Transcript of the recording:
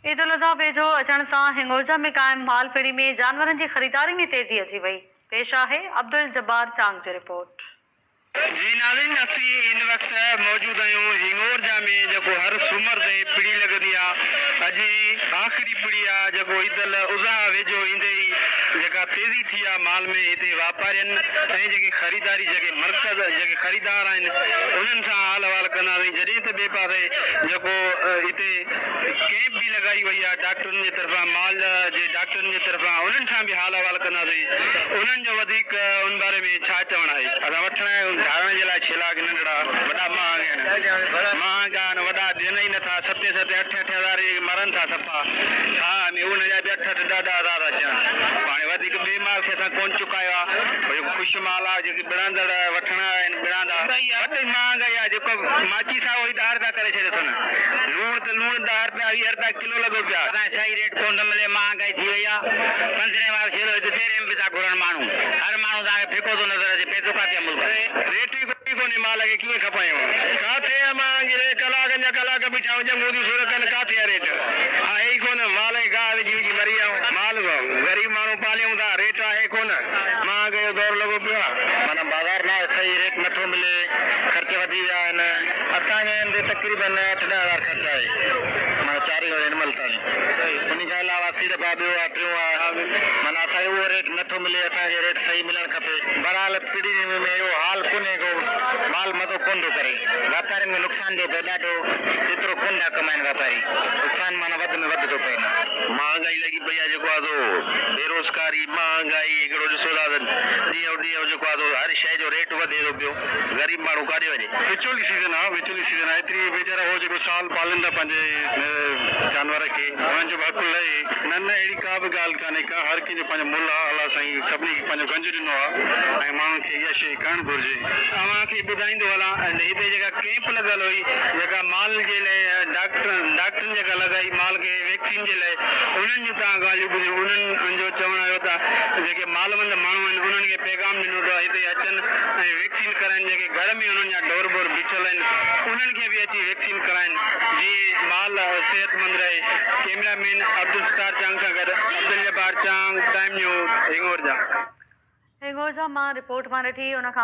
عيدالاضحيٰ ويجهو اچڻ سان هنڱورجا ۾ قائم مال ڦڙي ۾ جانورن جي خريداري ۾ تيزي اچي وئي، پيش آهي عبدالجبار چانگ جي رپورٽ. جي ناظرين اسين هن وقت موجود آهيون هنڱورجا ۾ جيڪو هر سومر تي پڙي لڳندي آ اڄ هي آخري پڙي آ جيڪو عيد الاضحيٰ ويجهو ايندي ئي جيڪا تيزي ٿي آ مال ۾ هتي واپارين ۽ جيڪي خريداري جيڪي مرڪز جيڪي خريدار آهن انهن سان حال احوال ڪنداسين جڏهن ته ٻئي پاسي جيڪو هتي ڪئمپ به لڳائي وئي آهي ڊاڪٽرن جي طرفان مال جي ڊاڪٽرن جي طرفان انهن سان به حال احوال ڪنداسين انهن جو وڌيڪ ان باري ۾ ڇا چوڻ آهي. اسان وٺڻ آيا آهيون ڌارڻ جي لاء ڇيلا ڪي ننڍڙا وڏا مهانگا آهن مهانگا آهن وڏا ڏين ئي نٿا ستين ستين اٺين اٺين هزار جي مرن ٿا صفا ساهه ۾ ان جا به اٺ اٺ ڏهه ڏهه هزار ٿا چون پاڻ وڌيڪ ٻئي مال کي اسان ڪونه چڪايو آهي جيڪو خوش مال آهي جيڪي ٻڙاندڙ وٺڻ آيا آهن ٻڙاندا وڏي مهانگائي آهي جيڪو ماچيس آهي اهو ئي ڏهه رپيا ڪري ڇڏيو اٿن. لوڻ ته لوڻ ڏهه رپيا 20 رپيا ڪلو لڳو پيو آهي. اسان کي صحيح ريٽ ڪونه ٿو ملي مهانگائي ٿي وئي آهي پندرهين وارو ڇيلو هت تيرهين ۾ به ٿا گهرن ماڻهو هر ماڻهو توهان کي ڦڪو ٿو نظر اچي پئسو ڪاٿي آهي ملڪ ۾. ريٽ ئي ڪوئي ڪونهي مال کي ڪيئن کپايون. ڪاٿي آ مهانگي ريٽ ڪلاڪن جا ڪلاڪ بيٺا آهيون ڄنگهون ٿيون سور ڪن ڪاٿي آ ريٽ آهي ئي ڪونه مال کي گاهه وجهي وجهي مري ويا آهيون مال غريب ماڻهو پاليون ٿا ريٽ آهي ڪونه مهانگائي جو دور لڳو پيو آ. معنيٰ بازار ناهي صحيح ريٽ نٿو ملي خرچ وڌي ويا آهن. اسان کي هن تي تقريبن اٺ ڏهه هزار خرچ آهي معنيٰ چارين ورهين هن مهل تائين انهي کان علاوه سيڙپ آ ٻيو آ ٽيون آ معنيٰ اسان کي اهو ريٽ نه ٿو ملي اسان کي ريٽ صحيح ملڻ کپي بهرحال پڙي ۾ اهو حال ڪونهي ڪو مال مزو ڪونه ٿو ڪري واپارين کي نقصان ٿو پئي ڏاڍو ايترو ڪونه ٿا ڪمائن واپاري نقصان معنيٰ وڌ ۾ وڌ ٿو پئي نه. مهانگائي لڳي پئي آ جيڪو آ سو بيروزگاري مهانگائي هڪڙو ڏسو ٿا ته ڏينهون ڏينهن جيڪو آ سو هر شئي جو ريٽ وڌي ٿو پيو غريب ماڻهو ڪاڏي وڃي. وچولي سيزن آ وچولي سيزن آ ايتري ويچارا هو جيڪو سال پالين ٿا پنهنجي جانور کي انهن جو به حق لهي. نه نه اهڙي ڪا به ڳالهه ڪانهي ڪا هر ڪنهن جو پنهنجو ملهه آ الله سائين سڀني کي پنهنجو گنج ڏنو آ ۽ ماڻهن کي اها شيء ڪرڻ گهرجي. اوهان کي ٻڌائيندو هلان ته هتي جيڪا ڪئمپ لڳل هئي جيڪا مال جي لاء ڊاڪٽرن ڊاڪٽرن جيڪا لڳائي مال کي ويڪسين جي لاء انهن جون توهان ڳالهيون ٻڌيون انهن جو چوڻ هيو ته جيڪي مالوند ماڻهو آهن انهن کي پيغام ڏنو ته هتي اچن ۽ ويڪسين ڪرائين جيڪي گهر ۾ انهن جا ڍور ٻور بيٺل آهن انهن کي به اچي ويڪسين ڪرائين جيئن مال صحتمند رهي ڪئميرا مين عبدالستار چانگ سان گڏ عبدالجبار چانگ ٽائيم نيوز هنڱورجا. هنڱورجا مان رپورٽ مان ڏٺي ان کان.